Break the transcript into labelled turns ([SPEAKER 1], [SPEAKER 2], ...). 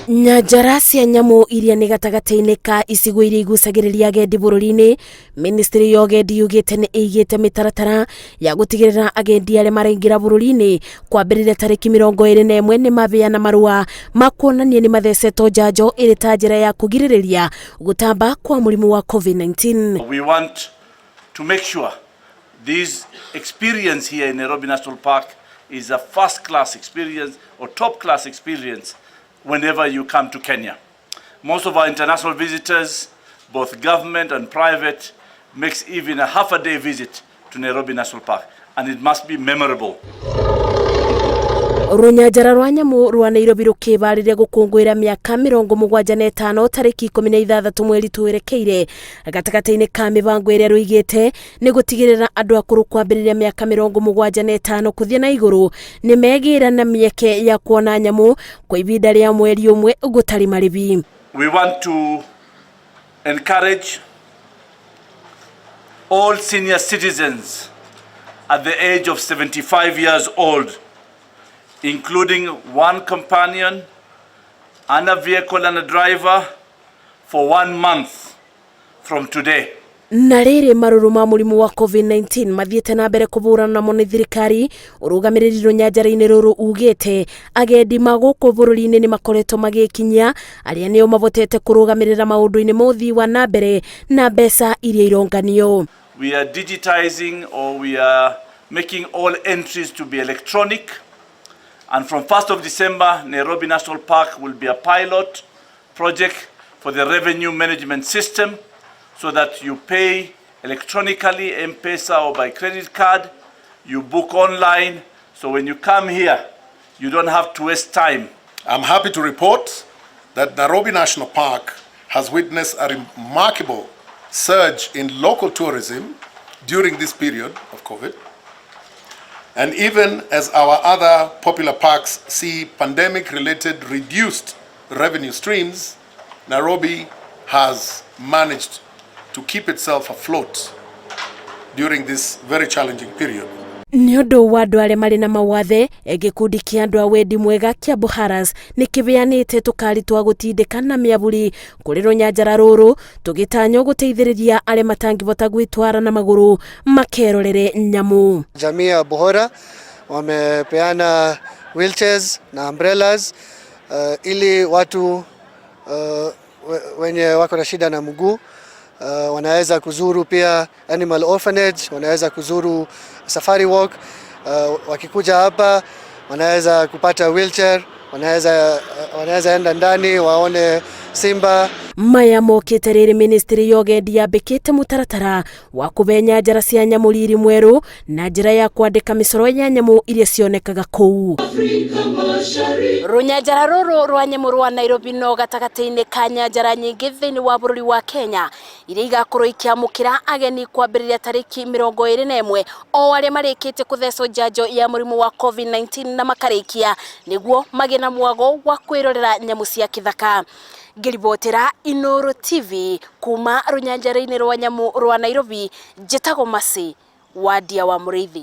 [SPEAKER 1] Nyanjara cia nyamũ iria nĩ gatagatĩ-inĩ ka icigo iria igucagĩrĩria agendi bũrũri-inĩ, Ministry ya ũgendi yugĩte nĩ ĩigĩte mĩtaratara ya gũtigĩrĩra agendi arĩa maraingĩra bũrũri-inĩ kwambĩrĩria tarĩki 21 nĩ mabeana marũa ma kuonania nĩ mathecetwo njanjo ĩrĩ ta njĩra ya kũgirĩrĩria gũtamba kwa mũrimũ wa COVID-19.
[SPEAKER 2] We want to make sure this experience here in Nairobi National Park is a first class experience or top class experience whenever you come to Kenya. Most of our international visitors, both government and private, makes even a half a day visit to Nairobi National Park, and it must be memorable.
[SPEAKER 1] Rũnyanjara rwa nyamũ rwa Nairobi rũkĩbarĩria gũkũngũĩra mĩaka 75 tarĩki 16 mweri twerekeire. Gatagatĩ-inĩ ka mĩbango ĩrĩa rũigĩte nĩ gũtigĩrĩra andũ akũrũ kwambĩrĩria mĩaka 75 kũthiĩ na igũrũ nĩ megĩra na mĩeke ya kuona nyamũ kwa ihinda rĩa mweri ũmwe gũtarĩ marĩhi.
[SPEAKER 2] We want to encourage all senior citizens at the age of 75 years old, including one companion and a vehicle and a driver, for one month from today.
[SPEAKER 1] Na rĩrĩ marũrũ ma mũrimũ wa COVID-19 mathiĩte na mbere kũbũrana namo nĩ thirikari, ũrũgamĩrĩri rũnyanjara-inĩ rũrũ ugĩte agendi ma gũkũ bũrũri-inĩ nĩ makoretwo magĩkinyia arĩa nĩo mabotete kũrũgamĩrĩra maũndũ-inĩ ma ũthii wa na mbere na mbeca iria ironganio.
[SPEAKER 2] We are digitizing, or we are making all entries to be electronic. And from 1st of December, Nairobi National Park will be a pilot project for the revenue management system so that you pay electronically, M-Pesa or by credit card, you book online. So when you come here, you don't have to waste time.
[SPEAKER 3] I'm happy to report that Nairobi National Park has witnessed a remarkable surge in local tourism during this period of COVID. And even as our other popular parks see pandemic related reduced revenue streams, Nairobi has managed to keep itself afloat during this very challenging period.
[SPEAKER 1] Nĩ ũndũ wa andũ arĩa marĩ na mawathe, gĩkundi kĩa andũ a wendi mwega kĩa Boharas nĩ kĩbeanĩte tũkari twa gũtindĩka na mĩaburi kũrĩ rũnyanjara rũrũ, tũgĩtanywo gũteithĩrĩria arĩa matangĩhota gwĩtwara na magũrũ makerorere nyamũ.
[SPEAKER 4] Jamii ya Bohora wamepeana wheelchairs na umbrellas ili watu wenye wako na shida na mguu wanaweza kuzuru pia animal orphanage, wanaweza kuzuru safari walk. Wakikuja hapa wanaweza kupata wheelchair, wanaweza enda ndani waone simba.
[SPEAKER 1] Maya mokĩte rĩrĩ ministry ya ũgendi yambĩkĩte mũtaratara wa kũbe nyanjara cia nyamũ riri mwerũ na njĩra ya kwandĩka mĩcoro ya nyamũ iria cionekaga kũu. Rũnyanjara rũrũ rwa nyamũ rwa Nairobi no gatagatĩ-inĩ ka nyanjara nyingĩ thĩinĩ wa bũrũri wa Kenya iria igakorwo ikĩamũkĩra ageni kwambĩrĩria tarĩki 21, o arĩa marĩkĩtie kũthecwo njanjo ya mũrimũ wa COVID-19 na makarĩkia nĩguo magĩe na mwago wa kwĩrorera nyamũ cia kĩthaka. Ngĩribotera Inoro TV kuma rũnyanjara-inĩ rwa nyamũ rwa Nairobi, njĩtagwo Mercy Wandia wa Mũrĩithi.